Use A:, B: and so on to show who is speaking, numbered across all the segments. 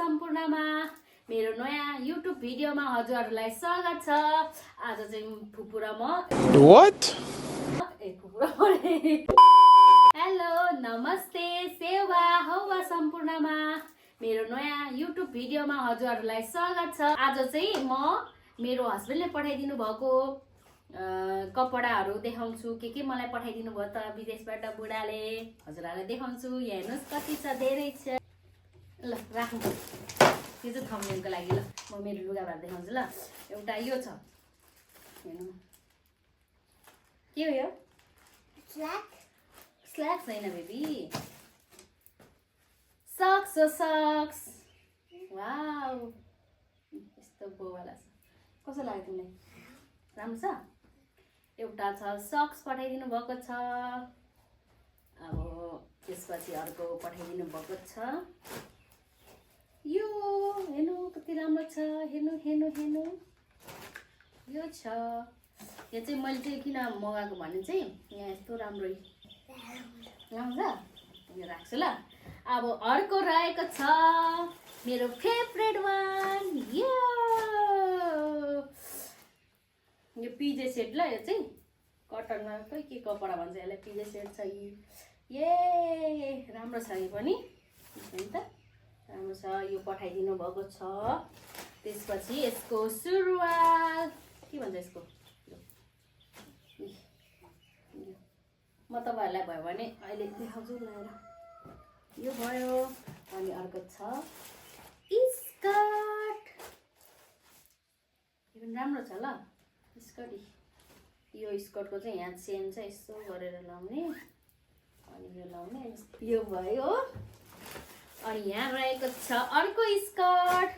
A: सम्पूर्णमा मेरो नयाँ युट्युब भिडियोमा हजुरहरूलाई स्वागत छ। आज चाहिँ फुपू र म हेलो नमस्ते सेवा हौवा सम्पूर्णमा मेरो नयाँ युट्युब भिडियोमा हजुरहरूलाई स्वागत छ। आज चाहिँ म मेरो हस्बेन्डले पठाइदिनु भएको कपडाहरू देखाउँछु। के मलाई पठाइदिनु भयो त विदेशबाट बुढाले, हजुरहरूलाई देखाउँछु। यहाँ हेर्नुहोस् कति छ, धेरै छ। ल राख्नु, यो चाहिँ थम्बनेलको लागि। ल म मेरो लुगाबाट देखाउँछु। ल एउटा यो छ, हेर्नु के हो यो? स्ल्याक छैन बेबी, सक्स हो सक्स। वाउ यस्तो बोवाला छ, कस्तो लाग्यो तिमीलाई? राम्रो छ। एउटा छ सक्स पठाइदिनु भएको छ। अब त्यसपछि अर्को पठाइदिनु भएको छ। यो हेर्नु कति राम्रो छ, हेर्नु हेर्नु हेर्नु यो छ। यो चाहिँ मैले चाहिँ किन मगाएको भने चाहिँ यहाँ यस्तो राम्रो राम्रो छ। यो राख्छु ल। अब अर्को रहेको छ मेरो फेभरेट वान, यो पिजे सेट। ल यो चाहिँ कटनमा खोइ के कपडा भन्छ यसलाई, पिजे सेट छ। ये राम्रो छ, यो पनि हेर्नु त राम्रो छ। यो पठाइदिनु भएको छ। त्यसपछि यसको सुरुवाल के भन्छ यसको, म तपाईँहरूलाई भयो भने अहिले देखाउँछु लगाएर। यो भयो। अनि अर्को छ स्कर्ट, यो पनि राम्रो छ। ल स्कर्ट, यो स्कर्टको चाहिँ यहाँ चेन छ, यसो गरेर लाउने अनि यो लाउने। यो भयो। अनि यहाँ रहेको छ अर्को स्कर्ट,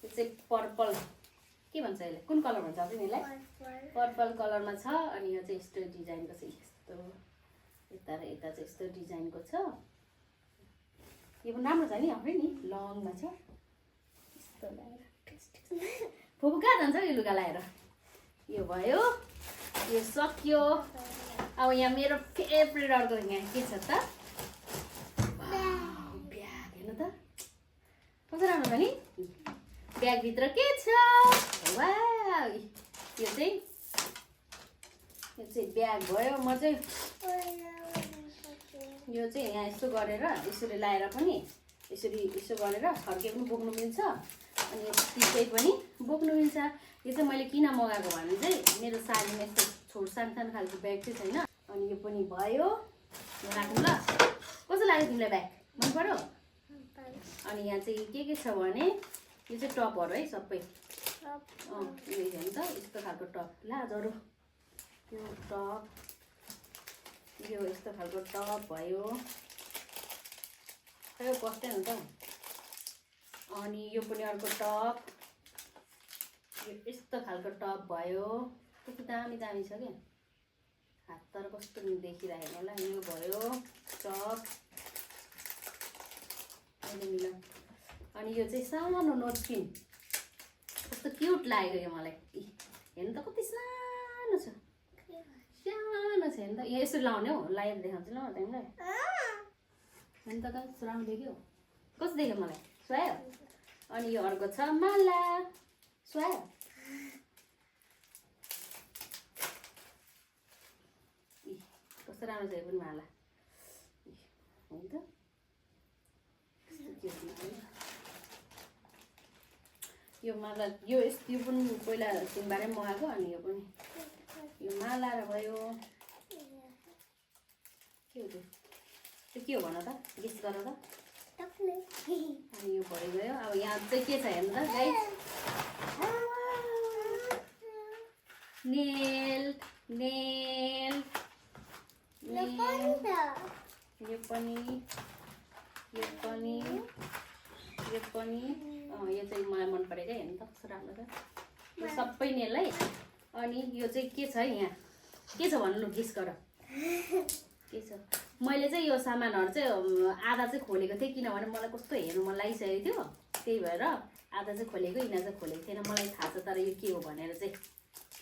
A: यो चाहिँ पर्पल के भन्छ यसलाई, कुन कलर भन्छ अरे यसलाई? पर्पल कलरमा छ। अनि यो चाहिँ यस्तो डिजाइनको छ, यस्तो यता र यता चाहिँ यस्तो डिजाइनको छ। यो पनि राम्रो छ नि, आफै नि लङमा छ। यस्तो लगाएर फुपू कहाँ जान्छ यो लुगा लगाएर? यो भयो, यो सक्यो। अब यहाँ मेरो फेभरेट अर्को यहाँ के छ त, ब्याग। हेर्नु त कस्तो राम्रो छ नि। ब्यागभित्र के छ? वाउ, यो चाहिँ ब्याग भयो। म चाहिँ यो चाहिँ यहाँ यस्तो गरेर यसरी लाएर पनि यसरी यसो गरेर फर्के पनि बोक्नु मिल्छ, अनि पिछे पनि बोक्नु मिल्छ। यो चाहिँ मैले किन मगाएको भने चाहिँ मेरो साडीमा यस्तो सानो सानो खालको ब्याग चाहिँ छैन। अनि यो पनि भयो, यो राख्नु ल। कस्तो लाग्यो तिमीलाई ब्याग, मन पर्यो? अनि यहाँ चाहिँ के छ भने यो चाहिँ टपहरू है सबै। यो हेर्नु त यस्तो खालको टप लाजहरू, यो टप, यो यस्तो खालको टप भयो। यो कस्तै हुन्छ। अनि यो पनि अर्को टप, यो यस्तो खालको टप भयो। कति दामी दामी छ क्या, हात तर कस्तो देखिरहेको होला। यो भयो टप, मिला। अनि यो चाहिँ सानो नोटकिन, कस्तो क्युट लाग्यो यो मलाई। हेर्नु त कति सानो छ, सानो छ। हेर्नु त यहाँ यसरी लाउने हो, लाएर देखाउँछु ल तिमीलाई। हेर्नु त कस्तो राम्रो देख्यो, कस्तो देख्यो मलाई, सुहायो। अनि यो अर्को छ माला, सुहायो। कस्तो राम्रो छ यो पनि माला। हेर्नु त यो माला, यो पनि पहिला सिमबारै मगाएको। अनि यो पनि यो माला र भयो। के हो त्यो के हो भन त, गेस गर त। अनि यो भइगयो। अब यहाँ चाहिँ के छ हेर्नु त गाइस, नेल नेल यो पनि यो चाहिँ मलाई मन परेको। हेर्नु त कस्तो राम्रो छ, यो सबै नेल है। अनि यो चाहिँ के छ यहाँ, के छ भन्नु, गेस गर के छ। मैले चाहिँ यो सामानहरू चाहिँ आधा चाहिँ खोलेको थिएँ, किनभने मलाई कस्तो हेर्नु मन लागिसकेको थियो। त्यही भएर आधा चाहिँ खोलेको, यिनीहरू चाहिँ खोलेको थिएन। मलाई थाहा छ तर यो के हो भनेर चाहिँ,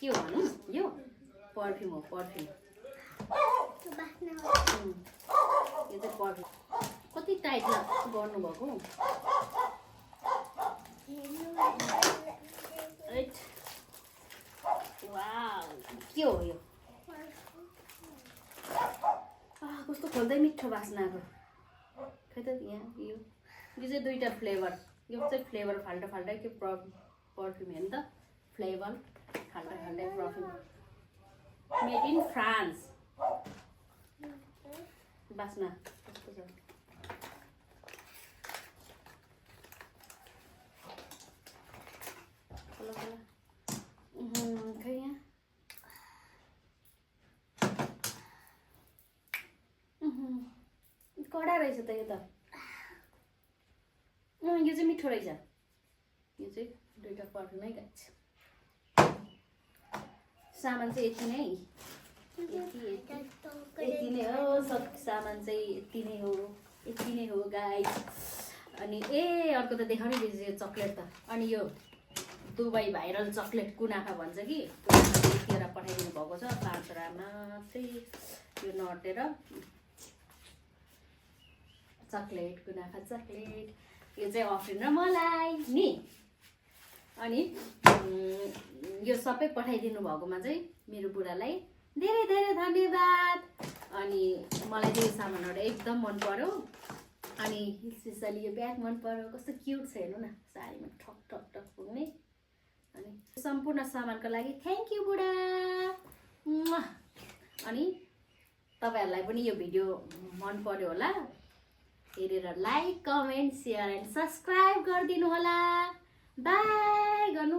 A: के हो भनौँ, यो पर्फ्युम हो, पर्फ्युम। यो चाहिँ पर्फ्युम। कति टाइट गर्नुभएको, वाउ के हो यो कस्तो खोल्दै मिठो बास्ना आएको खै त यहाँ यो चाहिँ दुईटा फ्लेभर यो चाहिँ फ्लेभर फाल्टो फाल्टै के पर्फ्युम हेर्नु त फ्लेभर फाल्टो फाल्टै पर्फ्युम मेड इन फ्रान्स बास्ना कस्तो छ खै यहाँ कडा रहेछ त यो त यो चाहिँ मिठो रहेछ यो चाहिँ दुईटा पर्फ्युमै गाछ सामान चाहिँ यति नै यति नै हो सब सामान चाहिँ यति नै हो गाइस अनि अर्को त देखाउनै बिर्सेँ यो चक्लेट त अनि यो दुबई भाइरल चक्लेट कुनाफा भन्छ कि यतिवटा पठाइदिनु भएको छ 5 वटामा चाहिँ यो नटेर चक्लेट कुनाफा चक्लेट यो चाहिँ अफ्रिन र मलाई नि अनि यो सबै पठाइदिनु भएकोमा चाहिँ मेरो बुढालाई धेरै धेरै धन्यवाद अनि मलाई चाहिँ यो सामानहरू एकदम मन पर्यो अनि स्पेसली यो ब्याग मन पर्यो कस्तो क्युट छ हेर्नु न साडीमा ठक ठक ठक पुग्ने अनि सम्पूर्ण सामानको लागि थ्याङ्क यू बुढा अनि तपाईहरुलाई पनि यो भिडियो मन पर्यो होला हेरेर like comment share and subscribe गरिदिनु होला बाइ गर्नु